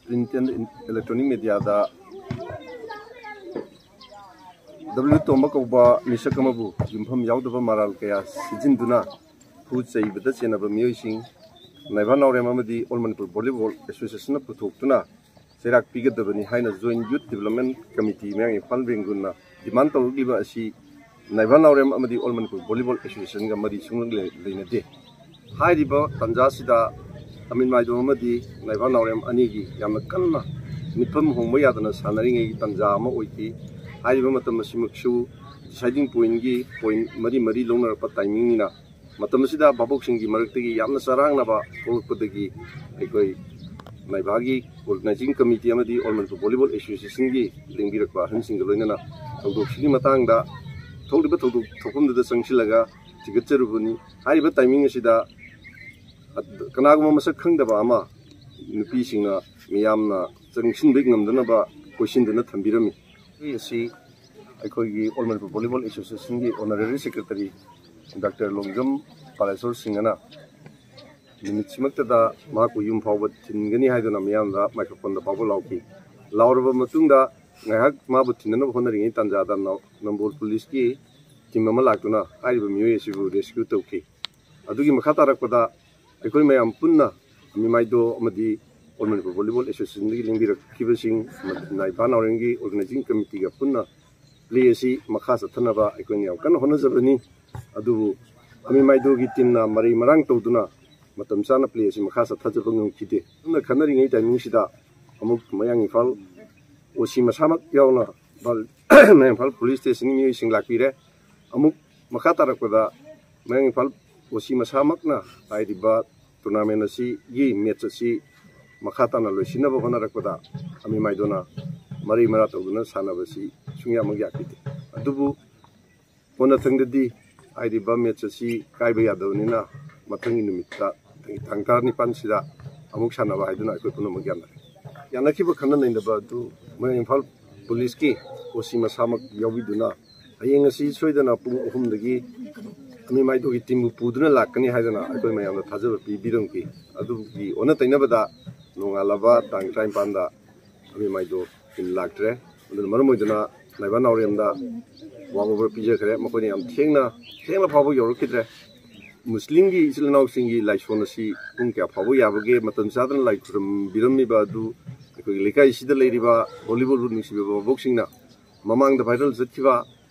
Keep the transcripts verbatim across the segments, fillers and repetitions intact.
Print and electronic mediaꯗ W ꯇꯣꯝꯕ ꯀꯧꯕ ꯃꯤꯁꯛ ꯑꯃꯕꯨ ꯌꯨꯝꯐꯝ ꯌꯥꯎꯗꯕ ꯃꯔꯥꯜ ꯀꯌꯥ ꯁꯤꯖꯤꯟꯗꯨꯅ ꯈꯨ ꯆꯩꯕꯗ ꯆꯦꯟꯅꯕ ꯃꯤꯑꯣꯏꯁꯤꯡ ꯅꯥꯏꯚꯥ ꯅꯥꯎꯔꯦꯝ ꯑꯃꯗꯤ All Manipur Volleyball Associationꯅ ꯄꯨꯊꯣꯛꯇꯨꯅ ꯆꯩꯔꯥꯛ ꯄꯤꯒꯗꯕꯅꯤ ꯍꯥꯏꯅ Joint Youth Development Committee ꯃꯌꯥꯡ ꯏꯝꯐꯥꯜ ꯔꯦꯡꯒꯨꯟꯅ demand ꯇꯧꯔꯛꯂꯤꯕ ꯑꯁꯤ ꯅꯥꯏꯚꯥ ꯅꯥꯎꯔꯦꯝ ꯑꯃꯗꯤ All Manipur Volleyball Associationꯒ ꯃꯔꯤ ꯁꯨꯡꯂꯩ ꯂꯩꯅꯗꯦ꯫ ꯍꯥꯏꯔꯤꯕ ꯇꯥꯟꯖꯥꯁꯤꯗ ꯑꯃꯤꯟ ꯃꯥꯏꯗꯣ ꯑꯃꯗꯤ ꯅꯥꯏꯚꯥ ꯅꯥꯎꯔꯦꯝ ꯑꯅꯤꯒꯤ ꯌꯥꯝꯅ ꯀꯟꯅ ꯃꯤꯠꯐꯝ ꯍꯣꯡꯕ ꯌꯥꯗꯅ ꯁꯥꯟꯅꯔꯤꯉꯩꯒꯤ ꯇꯥꯟꯖꯥ ꯑꯃ ꯑꯣꯏꯈꯤ꯫ ꯍꯥꯏꯔꯤꯕ ꯃꯇꯝ ꯑꯁꯤꯃꯛꯁꯨ deciding pointꯒꯤ point ꯃꯔꯤ ꯃꯔꯤ ꯂꯧꯅꯔꯛꯄ timingꯅꯤꯅ ꯃꯇꯝ ꯑꯁꯤꯗ ꯚꯥꯕꯣꯛꯁꯤꯡꯒꯤ ꯃꯔꯛꯇꯒꯤ ꯌꯥꯝꯅ ꯆꯔꯥꯡꯅꯕ ꯊꯣꯛꯂꯛꯄꯗꯒꯤ ꯑꯩꯈꯣꯏ ꯅꯥꯏꯚꯥꯒꯤ Organizing Committee ꯑꯃꯗꯤ All Manipur Volleyball Associationꯒꯤ ꯂꯦꯡꯕꯤꯔꯛꯄ ꯑꯍꯟꯁꯤꯡꯒ ꯂꯣꯏꯅꯅ ꯊꯧꯗꯣꯛꯁꯤꯒꯤ ꯃꯇꯥꯡꯗ ꯊꯣꯛꯂꯤꯕ ꯊꯧꯗꯣꯛ ꯊꯣꯛꯐꯝꯗꯨꯗ ꯆꯪꯁꯤꯜꯂꯒ ꯊꯤꯒꯠꯆꯔꯨꯕꯅꯤ꯫ ꯍꯥꯏꯔꯤꯕ timing ꯑꯁꯤꯗ ꯀꯅꯥꯒꯨꯝꯕ ꯃꯁꯛ ꯈꯪꯗꯕ ꯑꯃ ꯅꯨꯄꯤꯁꯤꯡꯅ ꯃꯤꯌꯥꯝꯅ ꯆꯪꯁꯤꯟꯕ ꯉꯝꯗꯅꯕ ꯀꯣꯏꯁꯤꯟꯗꯨꯅ ꯊꯝꯕꯤꯔꯝꯃꯤ꯫ ꯑꯩꯈꯣꯏ ꯑꯁꯤ ꯑꯩꯈꯣꯏꯒꯤ All Manipur Volleyball Associationꯒꯤ Honorary Secretary Doctor Longjam ꯄꯥꯂꯦꯁꯣꯔ ꯁꯤꯡꯍꯅ ꯅꯨꯃꯤꯠꯁꯤꯃꯛꯇꯗ ꯃꯍꯥꯛꯄꯨ ꯌꯨꯝ ꯐꯥꯎꯕ ꯊꯤꯟꯒꯅꯤ ꯍꯥꯏꯗꯨꯅ ꯃꯤꯌꯥꯝꯗ microphoneꯗ ꯐꯥꯎꯕ ꯂꯥꯎꯈꯤ꯫ ꯂꯥꯎꯔꯕ ꯃꯇꯨꯡꯗ ꯉꯥꯏꯍꯥꯛ ꯃꯥꯕꯨ ꯊꯤꯟꯅꯅꯕ ꯍꯣꯠꯅꯔꯤꯉꯩ ꯇꯥꯟꯖꯥꯗ ꯅꯝ-, ꯅꯝꯕꯣꯜ ꯄꯨꯂꯤꯁꯀꯤ team ꯑꯃ ꯂꯥꯛꯇꯨꯅ ꯍꯥꯏꯔꯤꯕ ꯃꯤꯑꯣꯏ ꯑꯁꯤꯕꯨ rescue ꯇꯧꯈꯤ꯫ ꯑꯗꯨꯒꯤ ꯃꯈꯥ ꯇꯥꯔꯛꯄꯗ ꯑꯩꯈꯣꯏ ꯃꯌꯥꯝ ꯄꯨꯟꯅ ꯑꯃꯤꯃꯥꯏꯗꯣ ꯑꯃꯗꯤ All Manipur Volleyball Associationꯗꯒꯤ ꯂꯦꯡꯕꯤꯔꯛꯈꯤꯕꯁꯤꯡ, ꯅꯥꯏꯚꯥ ꯅꯥꯎꯔꯦꯝꯒꯤ Organizing Committeeꯒ ꯄꯨꯟꯅ play ꯑꯁꯤ ꯃꯈꯥ ꯆꯠꯊꯅꯕ ꯑꯩꯈꯣꯏꯅ ꯌꯥꯝ ꯀꯟꯅ ꯍꯣꯠꯅꯖꯕꯅꯤ꯫ ꯑꯗꯨꯕꯨ ꯑꯃꯤꯃꯥꯏꯗꯣꯒꯤ teamꯅ ꯃꯔꯩ ꯃꯔꯥꯡ ꯇꯧꯗꯨꯅ ꯃꯇꯝ ꯆꯥꯅ play ꯑꯁꯤ ꯃꯈꯥ ꯆꯠꯊꯖꯕ ꯉꯝꯈꯤꯗꯦ꯫ ꯑꯗꯨꯅ ꯈꯟꯅꯔꯤꯉꯩ timingꯁꯤꯗ ꯑꯃꯨꯛ ꯃꯌꯥꯡ ꯏꯝꯐꯥꯜ OC ꯃꯁꯥꯃꯛ ꯌꯥꯎꯅ ꯏꯝꯐꯥꯜ, ꯃꯌꯥꯡ ꯏꯝꯐꯥꯜ police stationꯒꯤ ꯃꯤꯑꯣꯏꯁꯤꯡ ꯂꯥꯛꯄꯤꯔꯦ꯫ ꯑꯃꯨꯛ ꯃꯈꯥ ꯇꯥꯔꯛꯄꯗ ꯃꯌꯥꯡ ꯏꯝꯐꯥꯜ OC ꯃꯁꯥꯃꯛꯅ ꯍꯥꯏꯔꯤꯕ ꯇꯣꯔꯅꯥꯃꯦꯟ ꯑꯁꯤꯒꯤ ꯃꯦꯠꯆ ꯑꯁꯤ ꯃꯈꯥ ꯇꯥꯅ ꯂꯣꯏꯁꯤꯟꯅꯕ ꯍꯣꯠꯅꯔꯛꯄꯗ ꯑꯃꯤꯃꯥꯏꯗꯣꯅ ꯃꯔꯩ ꯃꯔꯥ ꯇꯧꯗꯨꯅ ꯁꯥꯟꯅꯕꯁꯤ ꯁꯨꯡꯌꯥꯃꯛ ꯌꯥꯈꯤꯗꯦ꯫ ꯑꯗꯨꯕꯨ ꯀꯣꯟꯅꯊꯪꯗꯗꯤ ꯍꯥꯏꯔꯤꯕ ꯃꯦꯠꯆ ꯑꯁꯤ ꯀꯥꯏꯕ ꯌꯥꯗꯕꯅꯤꯅ ꯃꯊꯪꯒꯤ ꯅꯨꯃꯤꯠꯇ ꯇꯥꯡ ꯇꯔꯥꯅꯤꯄꯥꯟꯁꯤꯗ ꯑꯃꯨꯛ ꯁꯥꯟꯅꯕ ꯍꯥꯏꯗꯨꯅ ꯑꯩꯈꯣꯏ ꯄꯨꯝꯅꯃꯛ ꯌꯥꯅꯔꯦ꯫ ꯌꯥꯅꯈꯤꯕ ꯈꯟꯅ ꯅꯩꯅꯕ ꯑꯗꯨ ꯃꯣꯏ ꯏꯝꯐꯥꯜ ꯄꯨꯂꯤꯁꯀꯤ ꯑꯣ ꯁꯤ ꯃꯁꯥꯃꯛ ꯌꯥꯎꯕꯤꯗꯨꯅ ꯍꯌꯦꯡ ꯑꯁꯤ ꯁꯣꯏꯗꯅ ꯄꯨꯡ ꯑꯍꯨꯝꯗꯒꯤ ꯑꯃꯤꯃꯥꯏꯗꯣꯒꯤ ꯇꯤꯝꯕꯨ ꯄꯨꯗꯨꯅ ꯂꯥꯛꯀꯅꯤ ꯍꯥꯏꯗꯅ ꯑꯩꯈꯣꯏ ꯃꯌꯥꯝꯗ ꯊꯥꯖꯕ ꯄꯤꯕꯤꯔꯝꯈꯤ꯫ ꯑꯗꯨꯒꯤ ꯑꯣꯟꯅ ꯇꯩꯅꯕꯗ ꯅꯣꯡꯉꯥꯜꯂꯕ ꯇꯥꯡ ꯇꯔꯥꯅꯤꯄꯥꯟꯗ ꯑꯃꯤꯃꯥꯏꯗꯣ ꯇꯤꯝ ꯂꯥꯛꯇ꯭ꯔꯦ꯫ ꯑꯗꯨꯅ ꯃꯔꯝ ꯑꯣꯏꯗꯨꯅ ꯅꯥꯏꯕ ꯅꯥꯎꯔꯦꯝꯗ ꯋꯥꯛ ꯑꯣꯚꯔ ꯄꯤꯖꯈ꯭ꯔꯦ꯫ ꯃꯈꯣꯏꯅ ꯌꯥꯝ ꯊꯦꯡꯅ ꯊꯦꯡꯅ ꯐꯥꯎꯕ ꯌꯧꯔꯛꯈꯤꯗ꯭ꯔꯦ꯫ ꯃꯨꯁꯂꯤꯝꯒꯤ ꯏꯆꯤꯜ ꯏꯅꯥꯎꯁꯤꯡꯒꯤ ꯂꯥꯏꯁꯣꯟ ꯑꯁꯤ ꯄꯨꯡ ꯀꯌꯥ ꯐꯥꯎꯕ ꯌꯥꯕꯒꯦ, ꯃꯇꯝ ꯆꯥꯗꯅ ꯂꯥꯏ ꯈꯨꯔꯨꯝꯕꯤꯔꯝꯃꯤꯕ ꯑꯗꯨ ꯑꯩꯈꯣꯏꯒꯤ ꯂꯩꯀꯥꯏꯁꯤꯗ ꯂꯩꯔꯤꯕ ꯚꯣꯂꯤꯕꯣꯜꯕꯨ ꯅꯨꯡꯁꯤꯕꯤꯕ ꯚꯥꯕꯣꯛꯁꯤꯡꯅ ꯃꯃꯥꯡꯗ ꯚꯥꯏꯔꯦꯜ ꯆꯠꯈꯤꯕ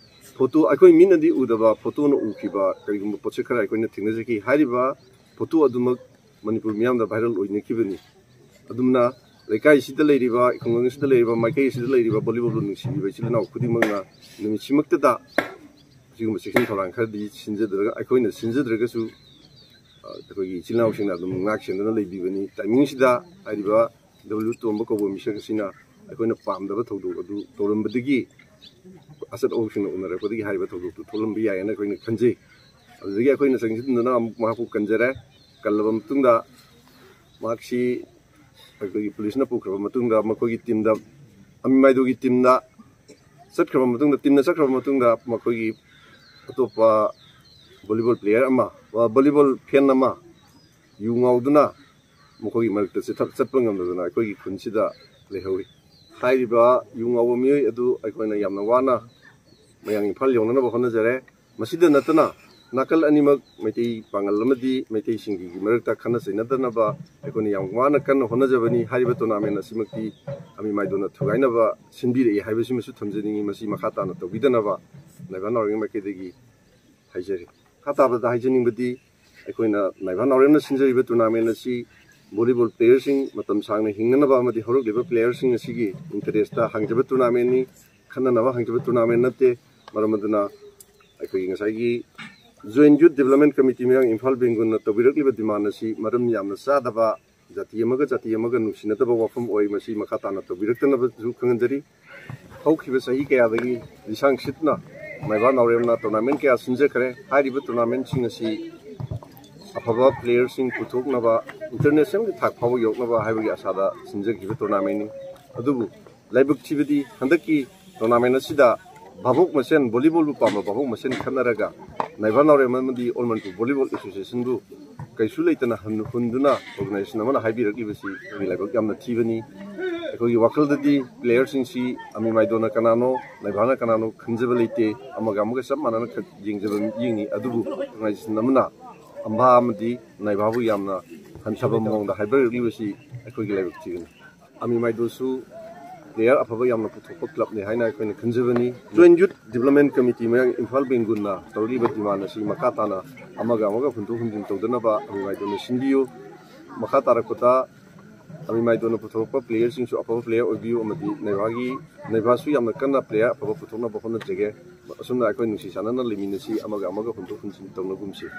ꯐꯣꯇꯣ, ꯑꯩꯈꯣꯏ ꯃꯤꯠꯅꯗꯤ ꯎꯗꯕ ꯐꯣꯇꯣꯅ ꯎꯈꯤꯕ ꯀꯔꯤꯒꯨꯝꯕ ꯄꯣꯠꯁꯛ ꯈꯔ ꯑꯩꯈꯣꯏꯅ ꯊꯦꯡꯅꯖꯈꯤ꯫ ꯍꯥꯏꯔꯤꯕ ꯐꯣꯇꯣ ꯑꯗꯨꯃꯛ ꯃꯅꯤꯄꯨꯔ ꯃꯤꯌꯥꯝꯗ ꯚꯥꯏꯔꯦꯜ ꯑꯣꯏꯅꯈꯤꯕꯅꯤ꯫ ꯑꯗꯨꯝꯅ ꯂꯩꯀꯥꯏꯁꯤꯗ ꯂꯩꯔꯤꯕ, ꯈꯨꯡꯒꯪꯁꯤꯗ ꯂꯩꯔꯤꯕ, ꯃꯥꯏꯀꯩ ꯑꯁꯤꯗ ꯂꯩꯔꯤꯕ ꯚꯣꯂꯤꯕꯣꯜꯕꯨ ꯅꯨꯡꯁꯤꯕꯤꯕ ꯏꯆꯤꯜ ꯏꯅꯥꯎ ꯈꯨꯗꯤꯡꯃꯛꯅ ꯅꯨꯃꯤꯠꯁꯤꯃꯛꯇꯗ ꯑꯁꯤꯒꯨꯝꯕ ꯆꯦꯛꯁꯤꯟ ꯊꯧꯔꯥꯡ ꯈꯔꯗꯤ ꯁꯤꯟꯖꯗ꯭ꯔꯒ, ꯑꯩꯈꯣꯏꯅ ꯁꯤꯟꯖꯗ꯭ꯔꯒꯁꯨ, ꯑ, ꯑꯩꯈꯣꯏꯒꯤ ꯏꯆꯤꯜ ꯏꯅꯥꯎꯁꯤꯡꯅ ꯑꯗꯨꯝ ꯉꯥꯛ ꯁꯦꯟꯗꯨꯅ ꯂꯩꯕꯤꯕꯅꯤ꯫ ꯇꯥꯏꯃꯤꯡꯁꯤꯗ ꯍꯥꯏꯔꯤꯕ ꯗꯕ꯭ꯂꯤꯎ ꯇꯣꯝꯕ ꯀꯧꯕ ꯃꯤꯁꯛ ꯑꯁꯤꯅ ꯑꯩꯈꯣꯏꯅ ꯄꯥꯝꯗꯕ ꯊꯧꯗꯣꯛ ꯑꯗꯨ ꯇꯧꯔꯝꯕꯗꯒꯤ, ꯑꯆꯠ ꯑꯋꯣꯛꯁꯤꯡꯅ ꯎꯅꯔꯛꯄꯗꯒꯤ ꯍꯥꯏꯔꯤꯕ ꯊꯧꯗꯣꯛꯇꯨ ꯊꯣꯛꯂꯝꯕ ꯌꯥꯏꯌꯦꯅ ꯑꯩꯈꯣꯏꯅ ꯈꯟꯖꯩ꯫ ꯑꯗꯨꯗꯒꯤ ꯑꯩꯈꯣꯏꯅ ꯆꯪꯁꯤꯟꯗꯨꯅ ꯑꯃꯨꯛ ꯃꯍꯥꯛꯄꯨ ꯀꯟꯖꯔꯦ꯫ ꯀꯜꯂꯕ ꯃꯇꯨꯡꯗ ꯃꯍꯥꯛꯁꯤ ꯑꯩꯈꯣꯏꯒꯤ ꯄꯨꯂꯤꯁꯅ ꯄꯨꯈ꯭ꯔꯕ ꯃꯇꯨꯡꯗ ꯃꯈꯣꯏꯒꯤ ꯇꯤꯝꯗ, ꯑꯃꯤꯃꯥꯏꯗꯣꯒꯤ ꯇꯤꯝꯗ ꯆꯠꯈ꯭ꯔꯕ ꯃꯇꯨꯡꯗ, ꯇꯤꯝꯅ ꯆꯠꯈ꯭ꯔꯕ ꯃꯇꯨꯡꯗ ꯃꯈꯣꯏꯒꯤ ꯑꯇꯣꯞꯄ ꯚꯣꯂꯤꯕꯣꯜ ꯄ꯭ꯂꯦꯌꯔ ꯑꯃ, ꯚꯣꯂꯤꯕꯣꯜ ꯐꯦꯟ ꯑꯃ ꯌꯨ ꯉꯥꯎꯗꯨꯅ ꯃꯈꯣꯏꯒꯤ ꯃꯔꯛꯇ ꯆꯤꯊ-, ꯆꯠꯄ ꯉꯝꯗꯗꯅ ꯑꯩꯈꯣꯏꯒꯤ ꯈꯨꯟꯁꯤꯗ ꯂꯩꯍꯧꯔꯤ꯫ ꯍꯥꯏꯔꯤꯕ ꯌꯨ ꯉꯥꯎꯕ ꯃꯤꯑꯣꯏ ꯑꯗꯨ ꯑꯩꯈꯣꯏꯅ ꯌꯥꯝꯅ ꯋꯥꯅ ꯃꯌꯥꯡ ꯏꯝꯐꯥꯜ ꯌꯧꯅꯅꯕ ꯍꯣꯠꯅꯖꯔꯦ꯫ ꯃꯁꯤꯗ ꯅꯠꯇꯅ ꯅꯥꯀꯜ ꯑꯅꯤꯃꯛ ꯃꯩꯇꯩ ꯄꯥꯉꯜ ꯑꯃꯗꯤ ꯃꯩꯇꯩꯁꯤꯡꯒꯤ ꯃꯔꯛꯇ ꯈꯠꯅ ꯆꯩꯅꯗꯅꯕ ꯑꯩꯈꯣꯏꯅ ꯌꯥꯝ ꯋꯥꯅ ꯀꯟꯅ ꯍꯣꯠꯅꯖꯕꯅꯤ꯫ ꯍꯥꯏꯔꯤꯕ ꯇꯣꯔꯅꯥꯃꯦꯟ ꯑꯁꯤꯃꯛꯇꯤ ꯑꯃꯤꯃꯥꯏꯗꯣꯅ ꯊꯨꯒꯥꯏꯅꯕ ꯁꯤꯟꯕꯤꯔꯛꯏ ꯍꯥꯏꯕꯁꯤꯃꯁꯨ ꯊꯝꯖꯅꯤꯡꯏ꯫ ꯃꯁꯤ ꯃꯈꯥ ꯇꯥꯅ ꯇꯧꯕꯤꯗꯅꯕ ꯅꯥꯏꯕ ꯅꯥꯎꯔꯦꯝꯒꯤ ꯃꯥꯏꯀꯩꯗꯒꯤ ꯍꯥꯏꯖꯔꯤ꯫ ꯃꯈꯥ ꯇꯥꯕꯗ ꯍꯥꯏꯖꯅꯤꯡꯕꯗꯤ ꯑꯩꯈꯣꯏꯅ ꯅꯥꯏꯕ ꯅꯥꯎꯔꯦꯝꯅ ꯁꯤꯟꯖꯔꯤꯕ ꯇꯣꯔꯅꯥꯃꯦꯟ ꯑꯁꯤ ꯚꯣꯂꯤꯕꯣꯜ ꯄ꯭ꯂꯦꯌꯔꯁꯤꯡ ꯃꯇꯝ ꯁꯥꯡꯅ ꯍꯤꯡꯅꯅꯕ ꯑꯃꯗꯤ ꯍꯧꯔꯛꯂꯤꯕ ꯄ꯭ꯂꯦꯌꯔꯁꯤꯡ ꯑꯁꯤꯒꯤ ꯏꯟꯇꯔꯦꯁꯇ ꯍꯥꯡꯖꯕ ꯇꯣꯔꯅꯥꯃꯦꯟꯅꯤ꯫ ꯈꯟꯅꯅꯕ ꯍꯥꯡꯖꯕ ꯇꯣꯔꯅꯥꯃꯦꯟ ꯅꯠꯇꯦ꯫ ꯃꯔꯝ ꯑꯗꯨꯅ ꯑꯩꯈꯣꯏꯒꯤ ꯉꯁꯥꯏꯒꯤ Joint Youth Development Committee ꯃꯌꯥꯡ ꯏꯝꯐꯥꯜ ꯕꯦꯡꯒꯨꯜꯅ ꯇꯧꯕꯤꯔꯛꯂꯤꯕ demand ꯑꯁꯤ ꯃꯔꯝ ꯌꯥꯝꯅ ꯆꯥꯗꯕ, ꯖꯥꯇꯤ ꯑꯃꯒ ꯖꯥꯇꯤ ꯑꯃꯒ ꯅꯨꯡꯁꯤꯅꯗꯕ ꯋꯥꯐꯝ ꯑꯣꯏ꯫ ꯃꯁꯤ ꯃꯈꯥ ꯇꯥꯅ ꯇꯧꯕꯤꯔꯛꯇꯅꯕꯁꯨ ꯈꯪꯍꯟꯖꯔꯤ꯫ ꯍꯧꯈꯤꯕ ꯆꯍꯤ ꯀꯌꯥꯗꯒꯤ ꯂꯤꯁꯥꯡ ꯁꯤꯠꯅ ꯃꯥꯏꯕ ꯅꯥꯎꯔꯦꯝꯅ tournament ꯀꯌꯥ ꯁꯤꯟꯖꯈ꯭ꯔꯦ꯫ ꯍꯥꯏꯔꯤꯕ tournamentꯁꯤꯡ ꯑꯁꯤ ꯑꯐꯕ playerꯁꯤꯡ ꯄꯨꯊꯣꯛꯅꯕ, internationalꯒꯤ ꯊꯥꯛ ꯐꯥꯎꯕ ꯌꯧꯅꯕ ꯍꯥꯏꯕꯒꯤ ꯑꯁꯥꯗ ꯁꯤꯟꯖꯈꯤꯕ tournamentꯅꯤ꯫ ꯑꯗꯨꯕꯨ ꯂꯥꯏꯕꯛ ꯊꯤꯕꯗꯤ ꯍꯟꯗꯛꯀꯤ tournament ꯑꯁꯤꯗ ꯚꯥꯕꯣꯛ ꯃꯁꯦꯟ, volleyballꯕꯨ ꯄꯥꯝꯕ ꯚꯥꯕꯣꯛ ꯃꯁꯦꯟ ꯈꯠꯅꯔꯒ ꯃꯥꯏꯕ ꯅꯥꯎꯔꯦꯝ ꯑꯃꯗꯤ All Manipur Volleyball Associationꯕꯨ ꯀꯩꯁꯨ ꯂꯩꯇꯅ ꯍꯟ-, ꯍꯨꯟꯗꯨꯅ organization ꯑꯃꯅ ꯍꯥꯏꯕꯤꯔꯛꯂꯤꯕꯁꯤ ꯑꯩꯈꯣꯏꯒꯤ ꯂꯥꯏꯕꯛ ꯌꯥꯝꯅ ꯊꯤꯕꯅꯤ꯫ ꯑꯩꯈꯣꯏꯒꯤ ꯋꯥꯈꯜꯗꯗꯤ playerꯁꯤꯡꯁꯤ ꯑꯃꯤ ꯃꯥꯏꯗꯣꯅ ꯀꯅꯥꯅꯣ, ꯅꯥꯏꯚꯥꯅ ꯀꯅꯥꯅꯣ ꯈꯟꯖꯕ ꯂꯩꯇꯦ꯫ ꯑꯃꯒ ꯑꯃꯒ ꯆꯞ ꯃꯥꯟꯅꯅ ꯈ-, ꯌꯦꯡꯖꯕ ꯃꯤꯠꯌꯦꯡꯅꯤ꯫ ꯑꯗꯨꯕꯨ organization ꯑꯃꯅ ꯑꯝꯕꯥ ꯑꯃꯗꯤ ꯅꯥꯏꯚꯥꯕꯨ ꯌꯥꯝꯅ ꯍꯟꯊꯕ ꯃꯑꯣꯡꯗ ꯍꯥꯏꯕꯤꯔꯛꯂꯤꯕꯁꯤ ꯑꯩꯈꯣꯏꯒꯤ ꯂꯥꯏꯕꯛ ꯊꯤꯕꯅꯤ꯫ ꯑꯃꯤ ꯃꯥꯏꯗꯣꯁꯨ player ꯑꯐꯕ ꯌꯥꯝꯅ ꯄꯨꯊꯣꯛꯄ clubꯅꯤ ꯍꯥꯏꯅ ꯑꯩꯈꯣꯏꯅ ꯈꯟꯖꯕꯅꯤ꯫ Joint Youth Development Committee ꯃꯌꯥꯡ ꯏꯝꯐꯥꯜ ꯕꯦꯡꯒꯨꯜꯅ ꯇꯧꯔꯤꯕ demand ꯑꯁꯤ ꯃꯈꯥ ꯇꯥꯅ ꯑꯃꯒ ꯑꯃꯒ ꯍꯨꯟꯗꯣꯛ ꯍꯨꯟꯖꯤꯟ ꯇꯧꯗꯅꯕ ꯑꯃꯤ ꯃꯥꯏꯗꯣꯅ ꯁꯤꯟꯕꯤꯌꯨ꯫ ꯃꯈꯥ ꯇꯥꯔꯛꯄꯗ ꯑꯃꯤ ꯃꯥꯏꯗꯣꯅ ꯄꯨꯊꯣꯔꯛꯄ playerꯁꯤꯡꯁꯨ ꯑꯐꯕ player ꯑꯣꯏꯕꯤꯌꯨ ꯑꯃꯗꯤ ꯅꯥꯏꯚꯥꯒꯤ, ꯅꯥꯏꯚꯥꯁꯨ ꯌꯥꯝꯅ ꯀꯟꯅ player ꯑꯐꯕ ꯄꯨꯊꯣꯛꯅꯕ ꯍꯣꯠꯅꯖꯒꯦ꯫ ꯑꯁꯨꯝꯅ ꯑꯩꯈꯣꯏ ꯅꯨꯡꯁꯤ ꯆꯥꯟꯅꯅ ꯂꯩꯃꯤꯟꯅꯁꯤ, ꯑꯃꯒ ꯑꯃꯒ ꯍꯨꯟꯗꯣꯛ ꯍꯨꯟꯖꯤꯟ ꯇꯧꯅꯒꯨꯝꯁꯤ꯫